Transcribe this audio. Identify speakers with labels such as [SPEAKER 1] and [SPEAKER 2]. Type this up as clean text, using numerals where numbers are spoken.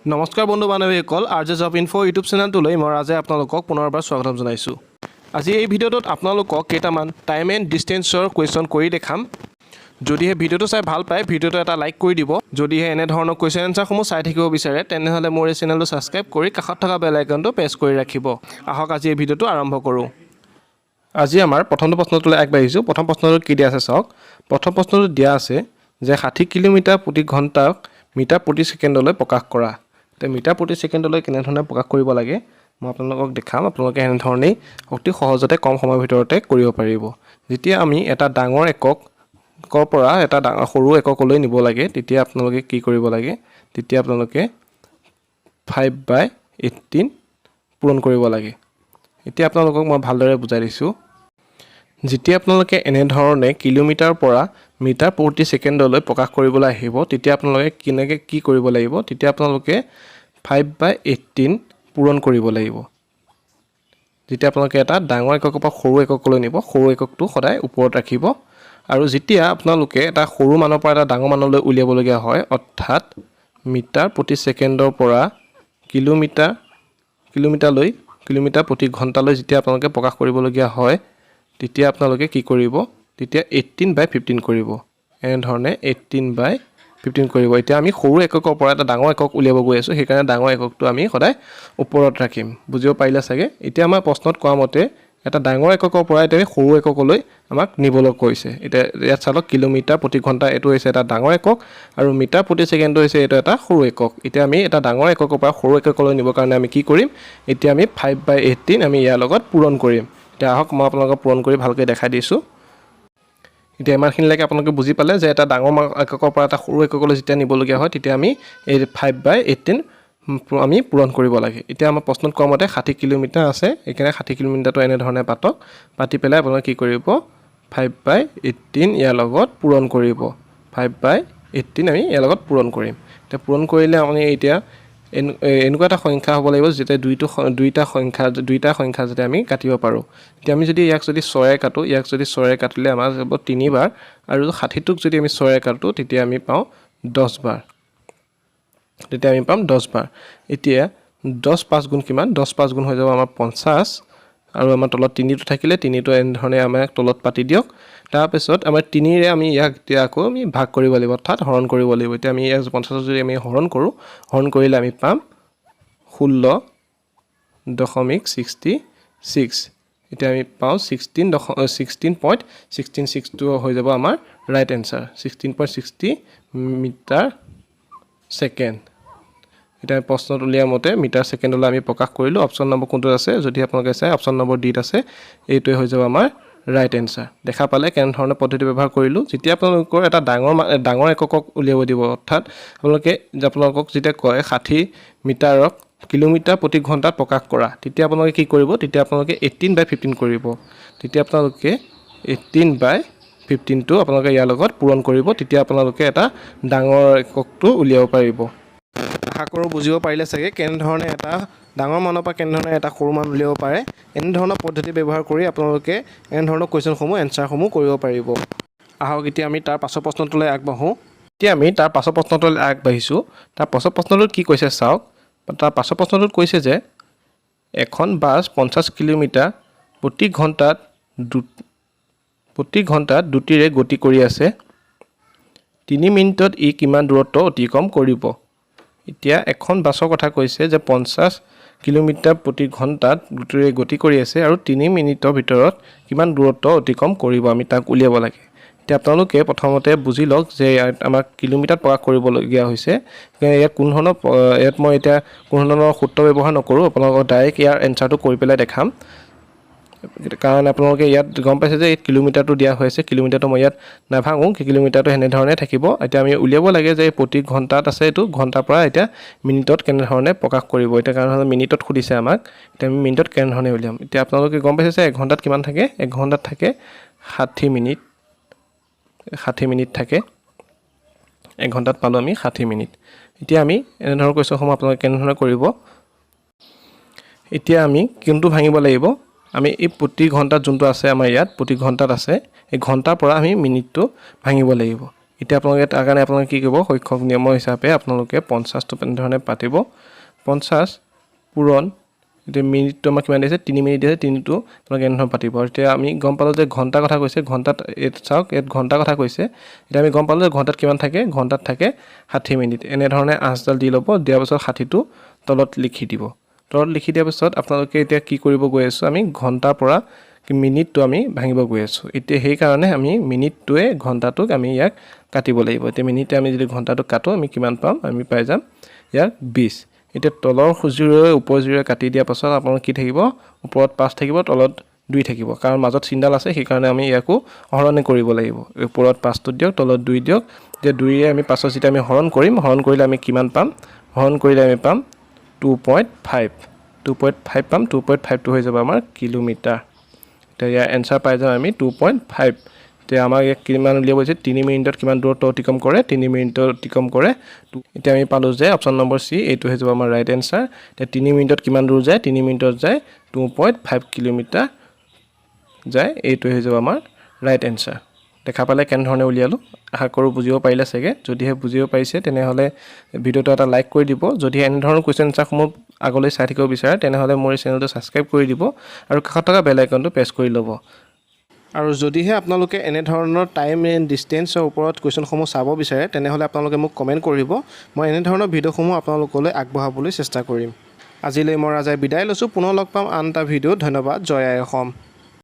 [SPEAKER 1] নমস্কাৰ বন্ধু বান্ধৱীসকল, R J job info YouTube চেনেলটোলৈ মই ৰাজে আপোনালোকক পুনৰবাৰ স্বাগতম জনাইছোঁ। আজি এই ভিডিঅ'টোত আপোনালোকক কেইটামান টাইম এণ্ড ডিষ্টেঞ্চৰ কুৱেশ্যন কৰি দেখাম। যদিহে ভিডিঅ'টো চাই ভাল পায়, ভিডিঅ'টো এটা লাইক কৰি দিব। যদিহে এনেধৰণৰ কুৱেশ্যন এনচাৰসমূহ চাই থাকিব বিচাৰে, তেনেহ'লে মোৰ এই চেনেলটো ছাবস্ক্ৰাইব কৰি কাষত থকা বেল আইকনটো প্ৰেছ কৰি ৰাখিব। আহক, আজি এই ভিডিঅ'টো আৰম্ভ কৰোঁ। আজি আমাৰ প্ৰথমটো প্ৰশ্নটোলৈ আগবাঢ়িছোঁ। প্ৰথম প্ৰশ্নটোত কি দিয়া আছে চাওক। প্ৰথম প্ৰশ্নটোত দিয়া আছে যে 60 কিলোমিটাৰ প্ৰতি ঘণ্টাক মিটাৰ প্ৰতি ছেকেণ্ডলৈ প্ৰকাশ কৰা। এতিয়া মিটাৰ প্ৰতি ছেকেণ্ডলৈ কেনেধৰণে প্ৰকাশ কৰিব লাগে, মই আপোনালোকক দেখাম। আপোনালোকে এনেধৰণেই অতি সহজতে কম সময়ৰ ভিতৰতে কৰিব পাৰিব। যেতিয়া আমি এটা ডাঙৰ এককৰ পৰা এটা ডাঙৰ সৰু এককলৈ নিব লাগে, তেতিয়া আপোনালোকে কি কৰিব লাগে? তেতিয়া আপোনালোকে 5/18 পূৰণ কৰিব লাগে। এতিয়া আপোনালোকক মই ভালদৰে বুজাই দিছোঁ। যেতিয়া আপোনালোকে এনেধৰণে কিলোমিটাৰৰ পৰা মিটাৰ প্ৰতি ছেকেণ্ডলৈ প্ৰকাশ কৰিবলৈ আহিব, তেতিয়া আপোনালোকে কেনেকৈ কি কৰিব লাগিব? তেতিয়া আপোনালোকে 5/18 পূৰণ কৰিব লাগিব। যেতিয়া আপোনালোকে এটা ডাঙৰ এককৰ পৰা সৰু এককলৈ নিব, সৰু এককটো সদায় ওপৰত ৰাখিব। আৰু যেতিয়া আপোনালোকে এটা সৰু মানৰ পৰা এটা ডাঙৰ মানলৈ উলিয়াবলগীয়া হয়, অৰ্থাৎ মিটাৰ প্ৰতি ছেকেণ্ডৰ পৰা কিলোমিটাৰলৈ, কিলোমিটাৰ প্ৰতি ঘণ্টালৈ যেতিয়া আপোনালোকে প্ৰকাশ কৰিবলগীয়া হয়, তেতিয়া আপোনালোকে কি কৰিব? তেতিয়া 18/15 কৰিব। এনেধৰণে 18/15 কৰিব। এতিয়া আমি সৰু এককৰ পৰা এটা ডাঙৰ একক উলিয়াব গৈ আছোঁ, সেইকাৰণে ডাঙৰ এককটো আমি সদায় ওপৰত ৰাখিম। বুজিব পাৰিলে চাগে। এতিয়া আমাৰ প্ৰশ্নত কোৱা মতে এটা ডাঙৰ এককৰ পৰা এতিয়া সৰু এককলৈ আমাক নিবলৈ কৈছে। এতিয়া ইয়াত চাওক, কিলোমিটাৰ প্ৰতি ঘণ্টা এইটো হৈছে এটা ডাঙৰ একক আৰু মিটাৰ প্ৰতি ছেকেণ্ডটো হৈছে এইটো এটা সৰু একক। এতিয়া আমি এটা ডাঙৰ এককৰ পৰা সৰু এককলৈ নিবৰ কাৰণে আমি কি কৰিম? এতিয়া আমি 5/18 আমি ইয়াৰ লগত পূৰণ কৰিম। এতিয়া আহক, মই আপোনালোকক পূৰণ কৰি ভালকৈ দেখাই দিছোঁ। এতিয়া ইমানখিনিলৈকে আপোনালোকে বুজি পালে যে এটা ডাঙৰ এককৰ পৰা এটা সৰু এককলৈ যেতিয়া নিবলগীয়া হয়, তেতিয়া আমি এই 5/18 আমি পূৰণ কৰিব লাগে। এতিয়া আমাৰ প্ৰশ্নত কোৱা মতে 60 কিলোমিটাৰ আছে। সেইকাৰণে 60 কিলোমিটাৰটো এনেধৰণে পাতক। পাতি পেলাই আপোনালোকে কি কৰিব? 5/18 ইয়াৰ লগত পূৰণ কৰিব। 5/18 আমি ইয়াৰ লগত পূৰণ কৰিম। এতিয়া পূৰণ কৰিলে আপুনি এতিয়া এনেকুৱা এটা সংখ্যা হ'ব লাগিব, যেতিয়া দুইটা সংখ্যা যাতে আমি কাটিব পাৰোঁ। এতিয়া আমি যদি ইয়াক যদি ছয়ে কাটোঁ, ইয়াক যদি ছয়ে কাটিলে আমাৰ যাব তিনিবাৰ আৰু 60টোক যদি আমি ছয়ে কাটোঁ, তেতিয়া আমি পাওঁ 10 বাৰ। তেতিয়া আমি পাম 10 বাৰ। এতিয়া 10 পাঁচ গুণ কিমান? 10 পাঁচ গুণ হৈ যাব আমাৰ 50। আৰু আমাৰ তলত তিনিটো থাকিলে, তিনিটো এনেধৰণে আমাক তলত পাতি দিয়ক। তাৰপিছত আমাৰ তিনিৰে আমি ইয়াক এতিয়া আকৌ আমি ভাগ কৰিব লাগিব, অৰ্থাৎ হৰণ কৰিব লাগিব। এতিয়া আমি ইয়াক 50ত যদি আমি হৰণ কৰোঁ, হৰণ কৰিলে আমি পাম 16.66। এতিয়া আমি পাওঁ 16.166টো হৈ যাব আমাৰ ৰাইট এনচাৰ, 16.60 metre second. এতিয়া প্ৰশ্নত উলিওৱা মতে মিটাৰ ছেকেণ্ডলৈ আমি প্ৰকাশ কৰিলোঁ। অপশ্যন নম্বৰ কোনটোত আছে? যদি আপোনালোকে চাই, অপশ্যন নম্বৰ ডিত আছে। এইটোৱে হৈ যাব আমাৰ ৰাইট এনচাৰ। দেখা পালে কেনেধৰণে পদ্ধতি ব্যৱহাৰ কৰিলোঁ। যেতিয়া আপোনালোকৰ এটা ডাঙৰ এককক উলিয়াব দিব, অৰ্থাৎ আপোনালোকক যেতিয়া কয় 60 মিটাৰক কিলোমিটাৰ প্ৰতি ঘণ্টাত প্ৰকাশ কৰা, তেতিয়া আপোনালোকে কি কৰিব? তেতিয়া আপোনালোকে 18/15 কৰিব। তেতিয়া আপোনালোকে 18/15টো আপোনালোকে ইয়াৰ লগত পূৰণ কৰিব। তেতিয়া আপোনালোকে এটা ডাঙৰ এককটো উলিয়াব পাৰিব। আশা কৰোঁ বুজিব পাৰিলে চাগে, কেনেধৰণে এটা ডাঙৰ মানৰ পৰা কেনেধৰণে এটা সৰু মান উলিয়াব পাৰে। এনেধৰণৰ পদ্ধতি ব্যৱহাৰ কৰি আপোনালোকে এনেধৰণৰ কুৱেশ্যনসমূহ এনচাৰসমূহ কৰিব পাৰিব। আহক, এতিয়া আমি তাৰ পাছৰ প্ৰশ্নটোলৈ আগবাঢ়োঁ। এতিয়া আমি তাৰ পাছৰ প্ৰশ্নটোলৈ আগবাঢ়িছোঁ। তাৰ পাছৰ প্ৰশ্নটোত কি কৈছে চাওক। তাৰ পাছৰ প্ৰশ্নটোত কৈছে যে এখন বাছ 50 কিলোমিটাৰ প্ৰতি ঘণ্টাত দ্ৰুতিৰে গতি কৰি আছে। 3 মিনিটত ই কিমান দূৰত্ব অতিক্ৰম কৰিব? এতিয়া এখন বাছৰ কথা কৈছে যে 50 কিলোমিটাৰ প্ৰতি ঘণ্টাত দ্ৰুতিৰে গতি কৰি আছে আৰু 3 মিনিটৰ ভিতৰত কিমান দূৰত্ব অতিক্ৰম কৰিব, আমি তাক উলিয়াব লাগে। এতিয়া আপোনালোকে প্ৰথমতে বুজি লওক যে ইয়াত আমাক কিলোমিটাৰত প্ৰকাশ কৰিবলগীয়া হৈছে। ইয়াত কোনো ধৰণৰ ইয়াত মই এতিয়া কোনো ধৰণৰ সূত্ৰ ব্যৱহাৰ নকৰোঁ। আপোনালোকক ডাইৰেক্ট ইয়াৰ এনচাৰটো কৰি পেলাই দেখাম। কাৰণ আপোনালোকে ইয়াত গম পাইছে যে ইয়াত কিলোমিটাৰটো দিয়া হৈ আছে। কিলোমিটাৰটো মই ইয়াত নাভাঙো, কিলোমিটাৰটো সেনেধৰণে থাকিব। এতিয়া আমি উলিয়াব লাগে যে প্ৰতি ঘণ্টাত আছে, এইটো ঘণ্টাৰ পৰা এতিয়া মিনিটত কেনেধৰণে প্ৰকাশ কৰিব। এতিয়া কাৰণ হ'লে মিনিটত সুধিছে আমাক। এতিয়া আমি মিনিটত কেনেধৰণে উলিয়াম? এতিয়া আপোনালোকে গম পাইছে যে এঘণ্টাত কিমান থাকে? এঘণ্টাত থাকে 60 মিনিট। 60 মিনিট থাকে। এঘণ্টাত পালোঁ আমি 60 মিনিট। এতিয়া আমি এনেধৰণৰ কুৱেশ্যনসমূহ আপোনালোকে কেনেধৰণে কৰিব? এতিয়া আমি কোনটো ভাঙিব লাগিব? আমি এই প্ৰতি ঘণ্টাত যোনটো আছে, আমাৰ ইয়াত প্ৰতি ঘণ্টাত আছে, এই ঘণ্টাৰ পৰা আমি মিনিটটো ভাঙিব লাগিব। এতিয়া আপোনালোকে তাৰ কাৰণে আপোনালোকে কি কৰিব? শৈক্ষক নিয়মৰ হিচাপে আপোনালোকে 50টো এনেধৰণে পাতিব। 50 পূৰণ, এতিয়া মিনিটটো আমাক কিমান দিছে? 3 মিনিট দিছে। তিনিটো আপোনালোকে এনেধৰণে পাতিব। আৰু এতিয়া আমি গম পালোঁ যে ঘণ্টাৰ কথা কৈছে। ঘণ্টাত, ইয়াত চাওক, ইয়াত ঘণ্টাৰ কথা কৈছে। এতিয়া আমি গম পালোঁ যে ঘণ্টাত কিমান থাকে? ঘণ্টাত থাকে 60 মিনিট। এনেধৰণে আঁচডাল দি ল'ব। দিয়াৰ পাছত 60টো তলত লিখি দিব। তলত লিখি দিয়াৰ পাছত আপোনালোকে এতিয়া কি কৰিব গৈ আছোঁ? আমি ঘণ্টাৰ পৰা মিনিটটো আমি ভাঙিব গৈ আছোঁ। এতিয়া সেইকাৰণে আমি মিনিটটোৱে ঘণ্টাটোক আমি ইয়াক কাটিব লাগিব। এতিয়া মিনিটে আমি যদি ঘণ্টাটোক কাটোঁ, আমি কিমান পাম? আমি পাই যাম ইয়াক 20। এতিয়া তলৰ জিৰ'ৰে ওপৰ জিৰ'ৰে কাটি দিয়াৰ পাছত আপোনালোক কি থাকিব? ওপৰত পাঁচ থাকিব, তলত দুই থাকিব। কাৰণ মাজত চিনডাল আছে, সেইকাৰণে আমি ইয়াকো হৰণে কৰিব লাগিব। ওপৰত পাঁচটো দিয়ক, তলত দুই দিয়ক। এতিয়া দুইৰে আমি পাঁচত যেতিয়া আমি হৰণ কৰিম, হৰণ কৰিলে আমি কিমান পাম? হৰণ কৰিলে আমি পাম 2.5। 2.5 পাম। 2.5টো হৈ যাব আমাৰ কিলোমিটাৰ। এতিয়া ইয়াৰ এনচাৰ পাই যাম আমি 2.5। এতিয়া আমাক ইয়াক কিমান উলিয়াব হৈছে? 3 মিনিটত কিমান দূৰত্ব অতিক্ৰম কৰে? 3 মিনিটত অতিক্ৰম কৰে। এতিয়া আমি পালোঁ যে অপশ্যন নম্বৰ চি, এইটো হৈ যাব আমাৰ ৰাইট এনচাৰ। এতিয়া 3 মিনিটত কিমান দূৰ যায়? 3 মিনিটত যায় 2.5 কিলোমিটাৰ যায়। এইটো হৈ যাব আমাৰ ৰাইট এনচাৰ। দেখা পালে কেনেধৰণে উলিয়ালোঁ? আশা কৰোঁ বুজিব পাৰিলে চাগে। যদিহে বুজিব পাৰিছে, তেনেহ'লে ভিডিঅ'টো এটা লাইক কৰি দিব। যদিহে এনেধৰণৰ কুৱেশ্যন এনচাৰসমূহ আগলৈ চাই থাকিব বিচাৰে, তেনেহ'লে মোৰ এই চেনেলটো ছাবস্ক্ৰাইব কৰি দিব আৰু কাষত থকা বেল আইকনটো প্ৰেছ কৰি ল'ব। আৰু যদিহে আপোনালোকে এনেধৰণৰ টাইম এণ্ড ডিষ্টেঞ্চৰ ওপৰত কুৱেশ্যনসমূহ চাব বিচাৰে, তেনেহ'লে আপোনালোকে মোক কমেণ্ট কৰিব। মই এনেধৰণৰ ভিডিঅ'সমূহ আপোনালোকলৈ আগবঢ়াবলৈ চেষ্টা কৰিম। আজিলৈ মই ৰাজাই বিদায় লৈছোঁ। পুনৰ লগ পাম আন এটা ভিডিঅ'ত। ধন্যবাদ। জয় আই অসম।